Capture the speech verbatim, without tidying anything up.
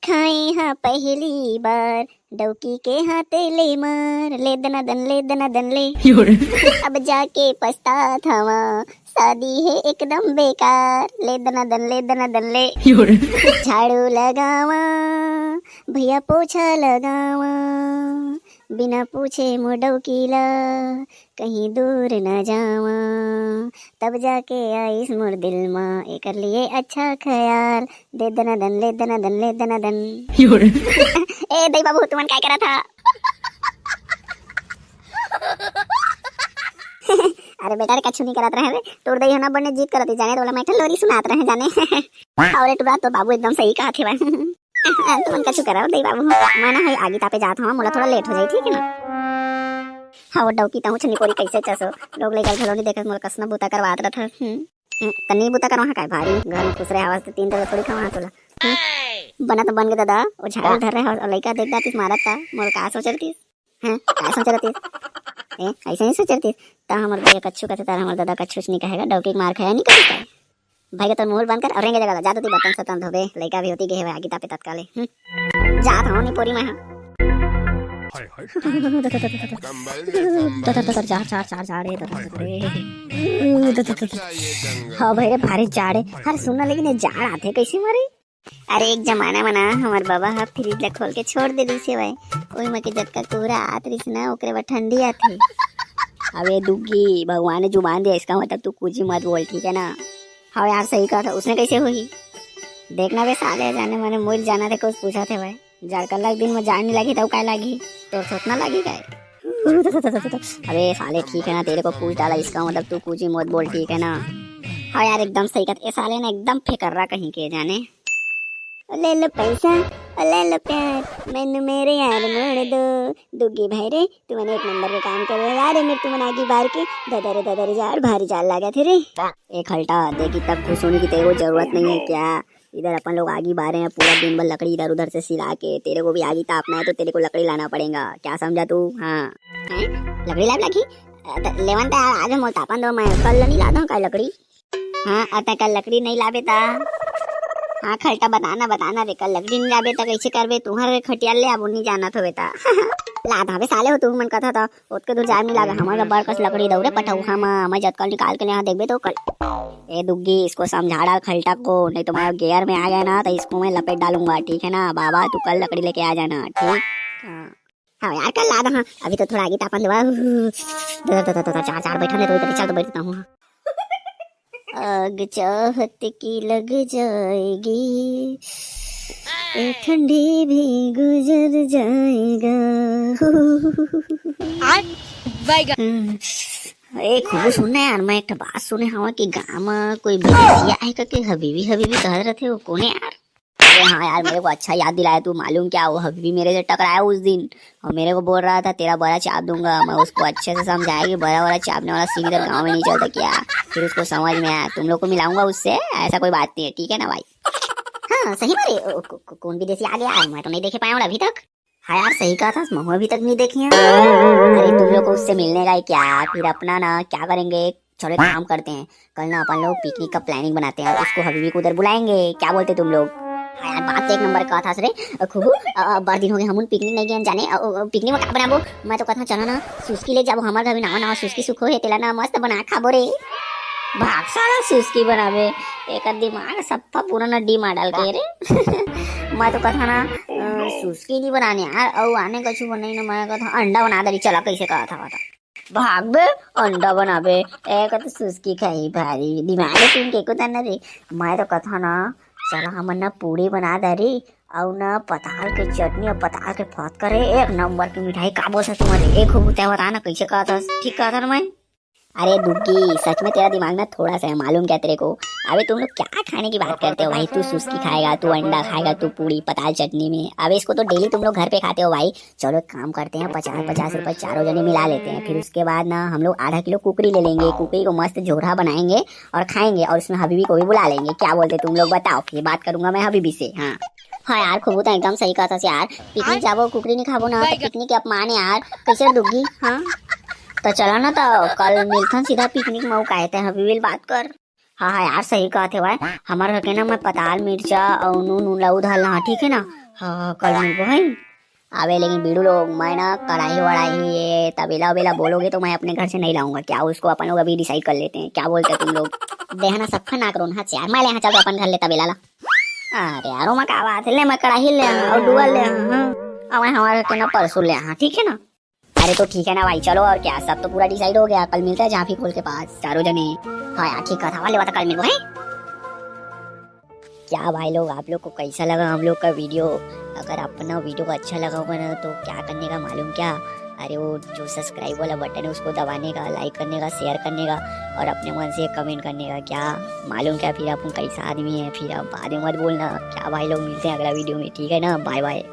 खाए हाँ पहली बार डौकी के हाथे ले मार, ले दनादन, ले दनादन, ले। अब जाके पछतात हवा, शादी है एकदम बेकार, ले दनादन, ले दनादन, ले। झाड़ू लगावा, भैया पोछा लगावा, बिना पूछे मोर डौकी ला कहीं दूर न जावा। तब जाके आइस मोर दिल मा एकर लिए अच्छा ख्याल, दे दनादन, ले दनादन, ले दनादन। ए दई बाबू, तुमन काय करत हा? अरे बेटा रे, कछु नहीं करत रहे रे, तोर दई ह ना बने जिद करत ही जाने, त ओला मैं एक ठन लोरी सुनात रहे जाने। अरे टुरा, तोर बाबू एकदम सही कहत हे भाई। तुमन कछु करा दई बाबू, मैं ना है आगी तापे जात हूँ, मोला थोड़ा लेट हो जाई, ठीक है ना? हाँ, वो डौकी तहूँ छनी कोरी कैसे चसो, लोग ले गल घलो नहीं देखत, मोला कसना बूता करवात रहत। हम्म। हम्म, त नहीं बूता करवा काय भारी, घर में खुसरे आवाज तो तीन तरह थोड़ी खवा तोला। हम्म, बना तो बन के दादा, वो झाड़ू धर रहे और लइका देख दातिस मारत था, मोर का सोच रही? हैं, का सोच रही? ए, ऐसे नहीं सोच रही। ता हमर भैया कच्छु कहते तार हमर दादा कच्छु नहीं कहेगा, डौकी के मार खाया नहीं करता। भाई के तोर मुंह बंद कर और रेंगे जगह जा, तो बर्तन सतन धोबे, लइका भी होती गए आगी तापे तत्काले। हम्म, जात हूँ नहीं पोरी मैं। हाँ। हाय, हाय। कंबल में कंबल। दतर, दतर, झाड़, झाड़, झाड़, झाड़, ए, दतर, दतर, ए। ऊ, दतर, दतर, दतर। हाँ भाई रे, भारी जाड़ है। अरे सुन ना, लेकिन ये जाड़ आथे कैसे मारे? अरे एक जमाना में ना हमर बाबा ह फ्रिज ला खोल के छोड़ दे रहिस हे भाई, ओही में के जतका कुहरा आत रहिस ना, ओकरे बर ठंडी आथे। अबे दुग्गी, भगवान ने जुबान दिया, इसका मतलब तू कुछ ही मत बोल, ठीक है ना? हाँ यार, सही कहा था, उसने कैसे होही? देखना बे साले, जाने माने मोइल जाना थे, कुछ पूछा थे भाई। जाड़ कल्ला के दिन में जाड़ नहीं लगी, तब काय लगी? तोर सोचना लगी काय? अबे साले, ठीक है ना, तेरे को पूछ डाला, इसका मतलब तू कुछ ही मत बोल, ठीक है ना? हाँ यार, एकदम सही कहत, ए साले ना एकदम फेकर्रा कहीं के जाने। ओ ले लो पैसा, ओ ले लो प्यार, मैनू मेरे यार मोड़ दो। दुग्गी भाई रे, तुमन एक नंबर के काम करे हो यार, ए मेर तुमन आगी बार के, ददर ददर जाड़, भारी जाड़ लागत हे रे। ए खलटा, देखी तब खुश होने की तेरे को जरूरत नहीं है क्या? इधर अपन लोग आगी बारे हैं, पूरा दिन भर लकड़ी इधर उधर से सिला के, तेरे को भी आगी तापना है तो तेरे को लकड़ी लाना पड़ेगा, क्या समझा तू? हाँ। हैं? लकड़ी लाए लागी? अ, त लेवन त यार, आज मोल तापन दो, मैं कल नहीं लाता हूँ का लकड़ी? हाँ, अ, त कल लकड़ी नहीं लाबे ता? हाँ, खलटा बताना, बताना रे, कल लकड़ी नहीं लाबे त कैसे करबे? तुहर खटिया ले आबो, नहीं जाना थो बेटा। ला धाबे साले हो, तू मन कथा था, ओतके दूर जाए नहीं लागे, हमर बड़ कस लकड़ी दौरे पटौहा मा, मैं जतकल निकाल के ले यहाँ देखबे तो कल। ए दुग्गी, इसको समझा डाल खलटा को, नहीं तो मैं गेयर में आ गया ना तो इसको मैं लपेट डालूंगा, ठीक है ना? बाबा तू कल लकड़ी लेके आ जाना, ठीक? हाँ। हाँ यार, कल ला दहा, अभी तो थोड़ा आगे तापन देवा। दो, दो, दो, दो, दो, चार, चार बैठा नहीं तो इधर चल तो बैठता हूँ। आग चाहत की लग जाएगी, ए ठंडी भी गुजर जाएगा। ए खूबू, सुन ना यार, मैं एक ठो बात सुने हवा कि गाँव में कोई बिदेसिया है करके हबीबी हबीबी कहत रहते, वो कौन है यार? अरे हाँ यार, मेरे को अच्छा याद दिलाया तू। मालूम क्या, वो हबीबी मेरे से टकराया उस दिन और मेरे को बोल रहा था, "तेरा बड़ा चाप दूंगा।" मैं उसको अच्छे से समझाया कि बड़ा बड़ा चापने वाला सीन इधर गाँव में नहीं चलता क्या। फिर उसको समझ में आया, तुम लोग को मिलाऊंगा उससे, ऐसा कोई बात नहीं है, ठीक है ना भाई? हाँ सही में रे, ओ, को, को, कौन विदेशी आ गया? मैं तो नहीं देखे पाया हूँ अभी तक। हाँ यार, सही कहा था, महू अभी तक नहीं देखे हैं। अरे तुम लोग को उससे मिलने का है क्या? फिर अपना ना क्या करेंगे, चलो एक काम करते हैं, कल ना अपन लोग पिकनिक का प्लानिंग बनाते हैं, उसको हबीबी को उधर बुलाएंगे, क्या बोलते तुम लोग? हाँ यार, बात तो एक नंबर का था रे। अ, खूबू, अ, अ, बड़ दिन हो गए, हम पिकनिक नहीं गए जाने। अ, अ, पिकनिक में क्या बनाबो? मैं तो कथा चलो ना, सुस्की ले जाबो, हमारे घर भी नवा नवा सुस्की सुखो है, तेला ना मस्त बना खाबो रे। भाग साला, सुस्की बनाबे, एक दिमाग सप्पा पूरा ना डी मॉडल के रे। मैं तो कथा ना, अ, सुस्की नहीं बनाने यार, अउ आने कछु बनाई ना, मैं कथा अंडा बना दे रही, चला कैसे कहा था, बता। भाग बे, अंडा बनाबे, एक तो सुस्की खाई भारी, दिमाग है तुम के को ना रे। मैं तो कथा ना, चला हमन ना पूड़ी बना दे रही, अउ ना पताल के चटनी अउ पताल के फतका रे, एक नंबर की मिठाई। का बोल सकते तुम्हारे, एक हो बता ना, कैसे कहा था, ठीक कहा था ना मैं? अरे दुग्गी, सच में तेरा दिमाग ना थोड़ा सा है, मालूम क्या तेरे को? अबे तुम लोग क्या खाने की बात करते हो भाई? तू सुस्की खाएगा, तू अंडा खाएगा, तू पूड़ी पताल चटनी में। अबे इसको तो डेली तुम लोग घर पे खाते हो भाई। चलो एक काम करते हैं, पचास पचास रुपए चारों जने मिला लेते हैं, फिर उसके बाद ना हम लोग आधा किलो कुकरी ले लेंगे, कुकरी को मस्त झोरा बनाएंगे और खाएंगे, और उसमें हबीबी को भी बुला लेंगे। क्या बोलते तुम लोग, बताओ, ये बात करूंगा मैं हबीबी से। हाँ। हाँ यार, खूबू तो एकदम सही कहा था यार, पिकनिक जाबो, कुकरी नहीं खाबो ना, तो पिकनिक के अपमान है यार, कैसे दुग्गी? हाँ, तो चला ना, तो कल मिलथन सीधा पिकनिक में, वो कहते हैं, हबीबी बात कर। हाँ हाँ यार, सही कहत हे भाई। हमर घर के ना मैं पताल मिर्चा अउ नून उन ला उधर ला, ठीक है ना? हाँ, कल मिलबो है। अबे लेकिन बीड़ू लोग, मैं ना कढ़ाई वढ़ाई, ये तबेला वबेला बोलोगे तो मैं अपने घर से नहीं लाऊंगा क्या? उसको अपन लोग अभी डिसाइड कर लेते हैं, क्या बोलते हो तुम लोग? देहना सफा नाक रोन हा यार, मैं ले यहाँ चल अपन घर ले तबेला ला। अरे यार, ओमा का बात है, ले मैं कढ़ाई ले हाँ, और डुअल ले हाँ, हाँ। और मैं हमारे के ना परसों ले हाँ, ठीक है ना? अरे तो ठीक है ना भाई, चलो और क्या, सब तो पूरा डिसाइड हो गया, कल मिलते हैं झांपी खोल के पास चारों जने। हाँ यार, ठीक है था, वाले बता कल मिलबो है। क्या भाई लोग, आप लोग को कैसा लगा हम लोग का वीडियो? अगर अपना वीडियो को अच्छा लगा होगा ना तो क्या करने का मालूम क्या? अरे वो जो सब्सक्राइब वाला बटन है उसको दबाने का, लाइक करने का, शेयर करने का और अपने मन से कमेंट करने का। क्या मालूम क्या, फिर अपन कैसा आदमी है, फिर आप बाद में मत बोलना। क्या भाई लोग, मिलते हैं अगला वीडियो में, ठीक है ना? बाय बाय।